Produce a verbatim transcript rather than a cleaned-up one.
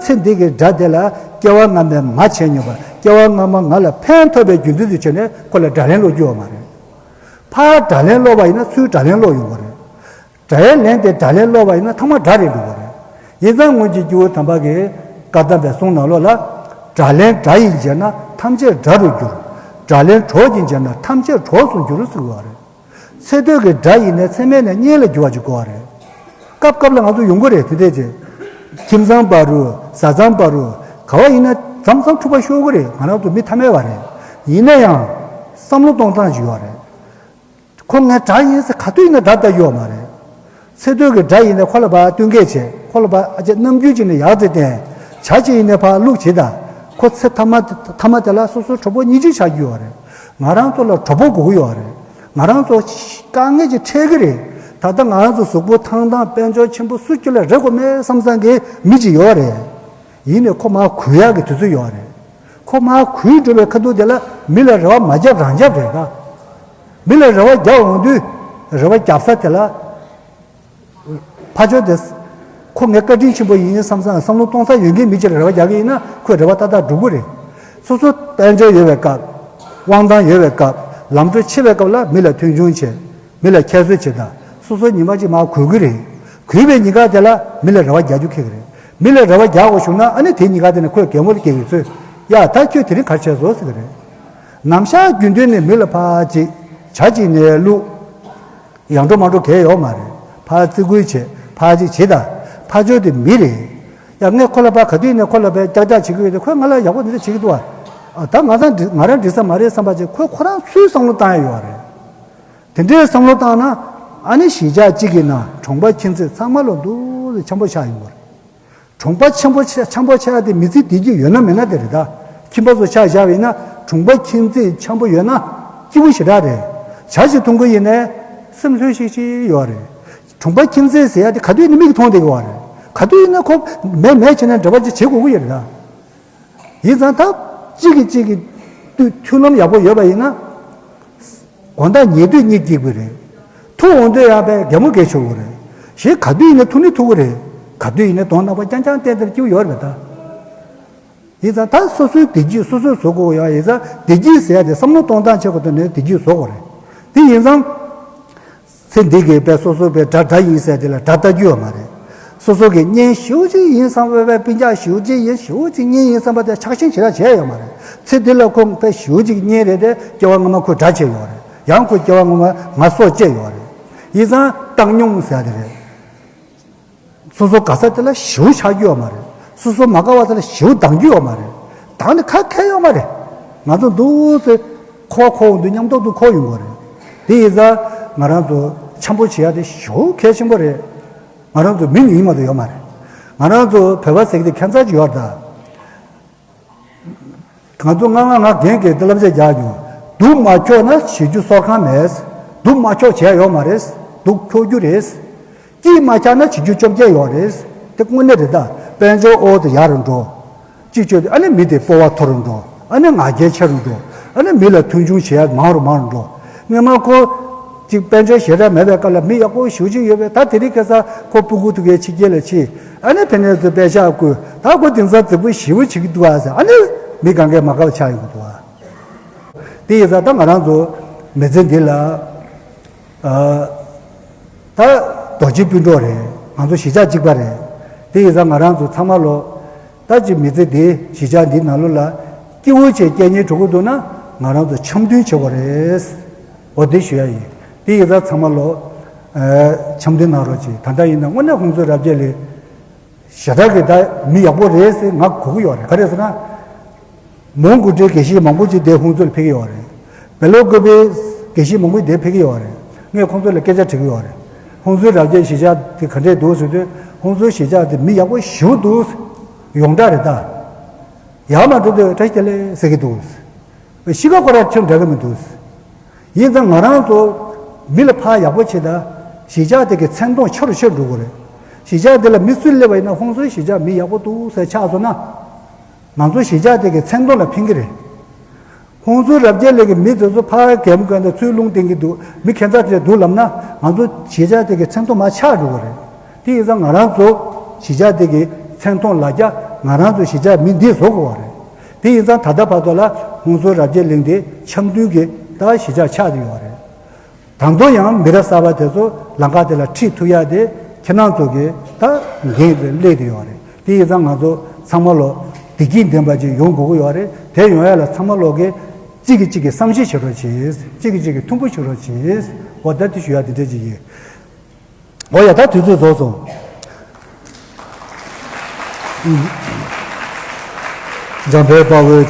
ཚེ་འདི་གི་དགྲ་དེ་ལ་སྐྱེ་བ་སྔ་མའི་མ་བྱས་མྱོང་བ། སྐྱེ་བ་སྔ་མ་ང་ལ་ཕན་ཐོགས་པའི་རྒྱུ་མཚན་དུ་བྱས་ནས་ཁོ་ལ་དགྲ་ལན་སློག་རྒྱུ་ཡོད་མ་རེད། ཕར་དགྲ་ལན་སློག་པ་ཡིན་ན་ཚུར་དགྲ་ལན་སློག་ཡོང་བ་རེད། དགྲའི་ལན་དེ་དགྲ་ལན་སློག་པ་ཡིན་ན་ཐ་མ་དགྲ་རེད་འགྲོ་བ་རེད། ཡིན་ཙང་སྔོན་གྱི་སྐྱེས་བུ་དམ་པ་གིས་བཀའ་གདམས་པའི་གསུང་ནང་ལོགས་ལ། དགྲ་ལན་དགྲ་ཡིས་འཇལ་ན་ཐམས་ཅད་དགྲ་རུ་འགྱུར། དགྲ་ལན་གྲོགས་ཀྱིས་འཇལ་ན་ཐམས་ཅད་གྲོགས་སུ་འགྱུར་ཟེར་བ་རེད། ཚེ་སྟོད་ཀྱི་དགྲ་ཡིན་ནའི་ཚེ་སྨད་ནས་གཉེན་ལ་འགྱུར་བ་ཅིག་དགོས་པ་རེད། སྐབས་སྐབས་ལ་ང་ཚོ་ཡོང་གི་རེད་དེ་འདྲས་ཅིག་ཁྱིམ་ཚང་བར་རུ་བཟའ་ཚང་བར་རུ་ག་བ་ཡིན་ན་མཚམས་མཚམས་འཁྲུག་པ་ཤོར་གི་རེད། ང་རང་ཚོ་མི་ཐ་མལ་བ་རེད། ཡིན་ན་ཡང་བསམ་བློ་གཏོང་སྟངས་ཅིག་ཡོད་རེད། ཁོ་ངའི་དགྲ་ཡིན་ཟེར་ག་དུས་ཡིན་ན་དགྲ་ལྟ་རྒྱུ་ཡོད་མ་རེད། ཚེ་སྟོད་ཀྱི་དགྲ་ཡིན་ནའི་ཁོ་ལ་ཕར་བསྟུན་མཁས་བྱེད། ཁོ་ལ་ཕར་ཨ་ཅེ་རྣམ་འགྱུར་ཅིག་ནས་ཡག་ཙེ་བསྟན། བྱ་ཅིག་ཡིན་ནའི་ཕར་བླུག་བྱེད་ད། ཁོ་ཚེ་ཐ་མ་ཐ་མ་དེ་ལ་སོ་སོའི་གྲོགས་པོ་གཉིས་ཅིག་ཆགས་རྒྱུ་ཡོད་རེད། ང་རང་ཚོ་ལ་གྲོགས་པོ་དགོས་ཀྱི་ཡོད་རེད། ང་རང་ཚོ་དཀའ་ངལ་ཅིག་འཕྲད་ཀྱི་རེད། ད་ལྟ་ང་རང་ཚོ་གཟུགས་པོ་ཐང་ཐང་དཔལ་འབྱོར་ཆེན་པོ་སུ་ཁྱོད་ལ་རེ་དགོས་མེད་བསམ་བསམ་གྱི་མི་ཅིག་ཡོད་རེད། ཡིན་ནའི་ཁོ་མར་གུས་ཡག་གི་དུས་ཚོད་ཡོད་རེད། ཁོ་མར་གུས་འགྲོ་བའི་ཁ་ཐུག་དེ་ལ་མི་ལ་རེ་བ་མ་བརྒྱབ་རང་བརྒྱབ་རེད་ད། མི་ལ་རེ་བ་རྒྱག་འོང་དུས་རེ་བ་རྒྱབ་ས་དེ་ལ་ཕར་ཕྱོགས་དེ་ཁོ་ངའི་བཀའ་དྲིན་ཆེན་པོ་ཡིན་བསམ་བསམ་བསམ་བློ་གཏོང་ས་ཡོད་མཁན་མི་ཅིག་ལ་རེ་བ་རྒྱག་གི་ཡིན་ན་ཁོས་རེ་བ་ཏག་ཏག་འགྲུབ་ཀྱི་རེད། སོ་སོ་དཔལ་འབྱོར་ཡོད་པའི་སྐབས། དབང་ཐང་ཡོད་པའི་སྐབས། ལམ་འགྲོ་ཆེ་བའི་སྐབས་ལ་མི་ལ་མཐོང་ཆུང་བྱེད། མི་ལ་ཁྱད་གསོད་བྱེད་ད། སོ་སོ་ཉི་མ་གཅིག་མར་གུས་ཀྱི་རེད། གུས་པའི་ཉིན་ཀ་དེ་ལ་མི་ལ་རེ་བ་རྒྱག་རྒྱུ་ཁེལ་གྱི་རེད། མི་ལ་རེ་བ་རྒྱག་དགོས་བྱུང་ན་ཨ་ནི་དེའི་ཉིན་ཀ་དེ་ནས་ཁོས་གད་མོ་དེ་སྐྱེ་གི་ཚོད། ཡ་ད་ཁྱོད་དེ་རིང་ག་རེ་བྱས་སོང་ཟེར་གི་རེད། ནམ་ཞག་རྒྱུན་དུ་ནས་མི་ལ་ཕར་ཅིག་བྱ་གཅིག་ནས་བླུག་ཡང་འགྲོ་མ་འགྲོ་གལ་ཡོད་མ་རེད། ཕར་བརྩི་བཀུར་བྱེད། ཕར་ཅིག་བྱེད་ད། ཕར་ཕྱོགས་དེ་མི་རེད། ཡ་ངས་ཁོ་ལ་ཕར་ག་དུས་ནས་ཁོ་ལ་ཕར་ཀྱག་ཀྱག་བྱེད་ཀྱི་ཡོད་དེ་ཁོས་ང་ལ་ཡག་པོ་འདི་འདྲ་བྱེད་ཀྱི་འདུག་ཨ། ད་ང་ཚང་འགྲིག་ང་རང་འགྲིག་ས་མ་རེད་བསམ་པ་ཅིག་ཁོས་ཁོ་རང་ཚོའི་བསམ་བློ་བཏང་ཡ་ཡོད་རེད། དེ་འདྲའི་བསམ་བློ་བཏང་ན་ཨ་ནི་གཞིས་ཆགས་གཅིག་གི་ནང་གྲོང་པ་ཁྱིམ་མཚེས་ཚང་མ་ལོ་འདུག་སེ་འཆམ་པོ་ཆགས་ཡོང་གི་རེད། གྲོང་པ་འཆམ་པོ་ཆགས་འཆམ་པོ་ཆགས་ཏེ་མི་ཚེ་བདེ་སྐྱིད་ཡོད་ན་མེད་ན་དེ་རེད་ད། ཁྱིམ་པ་ཚོ་ཆ་བཞག་པ་ཡིན་ན་གྲོང་པ་ཁྱིམ་མཚེས་འཆམ་པོ་ཡོད་ན་སྐྱིད་པོ་ཞེ་དྲག་རེད། ཇ་ཞིག་འཐུང་གི་ཡིན་ནའི་སེམས་ལྷོད་ཤིག་ཤིག་ཡོད་རེད། གྲོང་པ་ཁྱིམ་མཚེས་ཟེར་ཡ་དེ་ག་དུས་ཡིན་ན་མིག་གིས་མཐོང་བསྡད་ཀྱི་ཡོད་རེད། ག་དུས་ཡིན་ན་ཁོ་མེད་མེད་བྱས་ནས་འབྲེལ་བ་ཅིག་བྱེད་དགོས་ཀྱི་ཡོད་རེད་ད། ཡིན་ཙང་ད་གཅིག་གིས་གཅིག་གི་མཐུན་མཐུན་ལམ་ཡག་པོ་ཡོད་པ་ཡིན་ན། དགོང་དག་ཉལ་དུས་གཉིད་སྐྱིད་པོ་རེད། ཐུག་འོང་དུས་ཡང་པའི་གད་མོ་བགད་ཆོག་གི་རེད། གཞན་ག་དུས་ཡིན་ན་ཐུག་ནི་ཐུག་གི་རེད། ག་དུས་ཡིན་ན་གདོང་ནག་པོ་རྐྱང་རྐྱང་བསྟན་ཏེ་སྐྱིད་པོ་ཡོད་རེད་ད། ཡིན་ཙང་ད་སོ་སོའི་བདེ་སྐྱིད་སོ་སོས་བཟོ་དགོས་ཡོད། ཡིན་ཙང་བདེ་སྐྱིད་ཟེར་ཡ་དེ་བསམ་བློ་གཏོང་སྟངས་ཆེད་དུ་ནས་བདེ་སྐྱིད་བཟོ་དགོས་རེད། དེ་ཡིན་ཙང་། ཚེ་འདི་གི་དཔེ་སོ་སོ་དཔེ་དགྲ་དགྲ་ཡིན་ཟེར་དེ་ལ་དགྲ་ལྟ་རྒྱུ་ཡོད་མ་རེད། སོ་སོ་གི་གཉེན་ཞེ་པོ་ཅིག་ཡིན་བསམ་པའི་དཔེ་སྤུན་ཀྱག་ཞེ་པོ་ཅིག་ཡིན་ཞེ་པོ་ཅིག་གཉེན་ཡིན་བསམ་པ་དེ་ཆགས་ཞེན་ཞེ་དྲག་བྱས་ཡོད་མ་རེད། ཚེ་འདི་ལ་ཁོང་དཔེ་ཞེ་པོ་ཅིག་གཉེན་རེད་དེ་སྐྱེ་བ་སྔ་མ་ཁོས་དགྲ་བྱས་ཡོད་རེད། ཡང་ཁོས་སྐྱེ་བ་སྔ་མ་ང་སྲོག་བཅད་ཡོད་རེད། ཡིན་ཙང་བཏང་སྙོམས་ཟེར་དེ་རེད། སོ་སོ་དགའ་ས་དེ་ལ་ཞེ་པོ་ཆགས་རྒྱུ་ཡོད་མ་རེད། སོ་སོ་མ་དགའ་བ་དེ་ལ་ཞེ་པོ་སྡང་རྒྱུ་ཡོད་མ་རེད། སྡང་ནི་ཁ་ཁེལ་ཡོད་མ་རེད། ང་ཚོ་འདུག་སེ་འཁོར་བ་འཁོར་འོང་དུས་མཉམ་དུ་འཁོར་ཡོང་གི་རེད། དེ་ཡིན་ཙང་ང་རང་ཚོ་འཆམ་པོ་བྱེད་ཡ་དེ་ཞེ་པོ་གལ་ཆེན་པོ་རེད། ང་རང་ཚོ་མི་ཡིན་མ་གཏོགས་ཡོད་མ་རེད། ང་རང་ཚོ་བོད་པ་ཟེར་གྱི་དེ་ཁྱད་མཚར་ཅིག་ཡོད་རེད་ད། ང་ཚོ་ང་ང་ང་རྒན་གྱིས་འདི་བསླབ་བྱ་རྒྱག་མྱོང་། སྡུག་མ་འཁྱོག་ན་བྱེད་རྒྱུ་གསོལ་ཁང་མེད། སྡུག་མ་འཁྱོག་བྱས་ཡོད་མ་རེད། སྡུག་འཁྱོག་རྒྱུ་རེད། སྐྱིད་མ་ཆགས་ན་བྱེད་རྒྱུ་བཅོ་བརྒྱད་ཡོད་རེད། དེ་དངོས་གནས་རེད་ད། དཔལ་འབྱོར་ཨོ་དེ་ཡར་འགྲོ། གཅིག་བཅོས་ཏེ་ཨ་ནི་མི་དེ་སྤོབས་པ་མཐོ་རུ་འགྲོ། ཨ་ནི་ང་རྒྱལ་ཆེ་རུ་འགྲོ། ཨ་ནི་མི་ལ་མཐོང་ཆུང་བྱེད་ཡ་མང་རུ་མང་རུ་འགྲོ། སྔོན་མ་ཁོ་གཅིག་དཔལ་འབྱོར་ཞེ་དྲག་མེད་པའི་སྐབས་ལ་མི་ཡག་པོ་ཞེ་པོ་ཅིག་ཡོད་པས། ད་དེ་རིང་ཁ་སང་ཁོ་སྤུ་གུ་དེ་གའི་ཕྱི་རྒྱལ་ལ་ཕྱིན། ཨ་ནི་ཕ་ནས་ཚུར་པད་ཤག་བསྐུར། ད་ཁོ་དེང་སང་རྫིག་པོ་ཞེ་པོ་བྱེད་ཀྱི་འདུག་ཨ་ཟེར། ཨ་ནི་མི་གང་གས་མ་དགའ་བ་ཆགས་ཡོང་གི་འདུག་ཨ། དེ་ཡིན་ཙང་ད་ང་རང་ཚོ་མི་ཚེ་འདི་ལ། ཨ། ད་རྡོ་རྗེ་སྤུན་གྲོགས་རེད། ང་ཚོ་གཞིས་ཆགས་གཅིག་པ་རེད། དེ་ཡིན་ཙང་ང་རང་ཚོ་ཚང་མ་ལོ། ད་ཅི་མི་ཚེ་འདི་གཞིས་ཆགས་འདི་ནང་ལོགས་ལ་སྐྱིད་པོ་བྱས་སྐྱེལ་སྙིང་བྲོ་གི་འདུག་ན་ང་རང་ཚོ་འཆམ་མཐུན་བྱེད་དགོས་རེད། འོ་དེ་ཞུ་ཡ་ཡིན། དེ་ཡིན་ཙང་ཚང་མ་ལོ། ཨ། འཆམ་མཐུན་གནང་རོགས་གྱིས། ད་ལྟ་ཡིན་ན་དངོས་གནས་ཧུན་སུར་རབ་རྒྱས་ལགས་ཞེ་དྲག་གི་ད་མི་ཡག་པོ་རེད་ཟེར་ང་གོ་གི་ཡོད་རེད། ག་རེ་ཟེར་ན། མོན་གྷོ་འདྲའི་དགེ་བཤེས་མང་པོ་ཅིག་དེ་ཧུན་སུར་ལ་ཕེབས་ཀྱི་ཡོད་རེད། བེ་ལོ་ཀོ་པའི་དགེ་བཤེས་མང་པོ་དེ་ཕེབས་ཀྱི་ཡོད་རེད། ངས་ཁོང་ཚོ་ལ་སྐད་ཆ་དྲིས་ཀྱི་ཡོད་རེད། ཧུན་སུར་རབ་རྒྱས་གཞིས་ཆགས་དེ་ག་འདྲས་འདུག་ཟེར་དུས་ཧུན་སུར་གཞིས་ཆགས་དེ་མི་ཡག་པོ་ཞེ་པོ་འདུག་ཡོངས་གྲགས་རེད་ད། ཡར་མར་འགྲོ་དུས་བཀྲ་ཤིས་བདེ་ལེགས་ཟེར་གྱི་འདུག་གཤིས་ཀ་ཁོ་རང་ཁྱོན་འདྲ་གི་མི་འདུག་ཡིན་ཙང་ང་རང་ཚོ་མི་ལ་ཕར་ཡག་པོ་བྱེད་ད། གཞིས་ཆགས་དེ་གི་མཚན་མཐོང་ཆེ་རུ་ཆེ་རུ་འགྲོ་གི་རེད། གཞིས་ཆགས་དེ་ལ་མི་སུ་སླེབས་པ་ཡིན་ན་ཧུན་སུར་གཞིས་ཆགས་མི་ཡག་པོ་འདུག་ཟེར་ཆགས་སོང་ན། ང་ཚོ་གཞིས་ཆགས་དེ་གི་མཚན་མཐོང་ལ་ཕན་གི་རེད། ཧུན་སུར་རབ་རྒྱས་ལགས་ཀྱི་མི་དེ་ཚོ་ཕར་གད་མོ་བགད་ནས་ཚུར་རླུང་བསྟན་གྱི་འདུག་མི་ཁྱད་མཚར་དེ་འདུག་ལབ་ན་ང་ཚོ་གཞིས་ཆགས་དེ་གི་མཚན་མཐོང་མར་ཆག་འགྲོ་གི་རེད། དེ་ཡིན་ཙང་ང་རང་ཚོ་གཞིས་ཆགས་དེ་གི་མཚན་མཐོང་ལ་རྒྱ་ ང་རང་ཚོ་གཞིས་ཆགས་མི་འདིས་བཟོ་དགོས་པ་རེད། དེ་ཡིན་ཙང་ད་ལྟ་བར་དུ་ལ་ཧུན་སུར་རབ་རྒྱས་གླིང་དེ་འཆམ་མཐུན་གྱི་ད་གཞིས་ཆགས་ཆགས་བསྡད་ཡོད་རེད། ད་དུང་ཡང་མི་རབས་གསར་པ་དེ་ཚོ་ལམ་ཁ་དེ་ལ་ཁྲིད་ཐུབ་ཡག་དེ་ཁྱེད་རང་ཚོ་གི་ད་འགན་དེ་སླེབས་བསྡད་ཡོད་རེད། དེ་ཡིན་ཙང་ང་ཚོ་ཚང་མ་ལོ་བདེ་སྐྱིད་ལྡན་པ་ཅིག་ཡོང་དགོས་ཀྱི་ཡོད་རེད། དེ་ཡོང་ཡག་ལ་ཚང་མ་ལོ་གི་གཅིག་གིས་གཅིག་གི་བསམ་ཤེས་བྱེད་རོགས་གྱིས། གཅིག་གིས་གཅིག་གི་མཐུན་པོ་བྱེད་རོགས་གྱིས། འོ་ད་དེ་ཞུ་ཡག་དེ་འདྲ་ཅིག་ཡིན། འོ་ཡ། ད་དུས་ཚོད་རྫོགས་སོང་། འཇམ་དཔལ་དཔའ་བོས།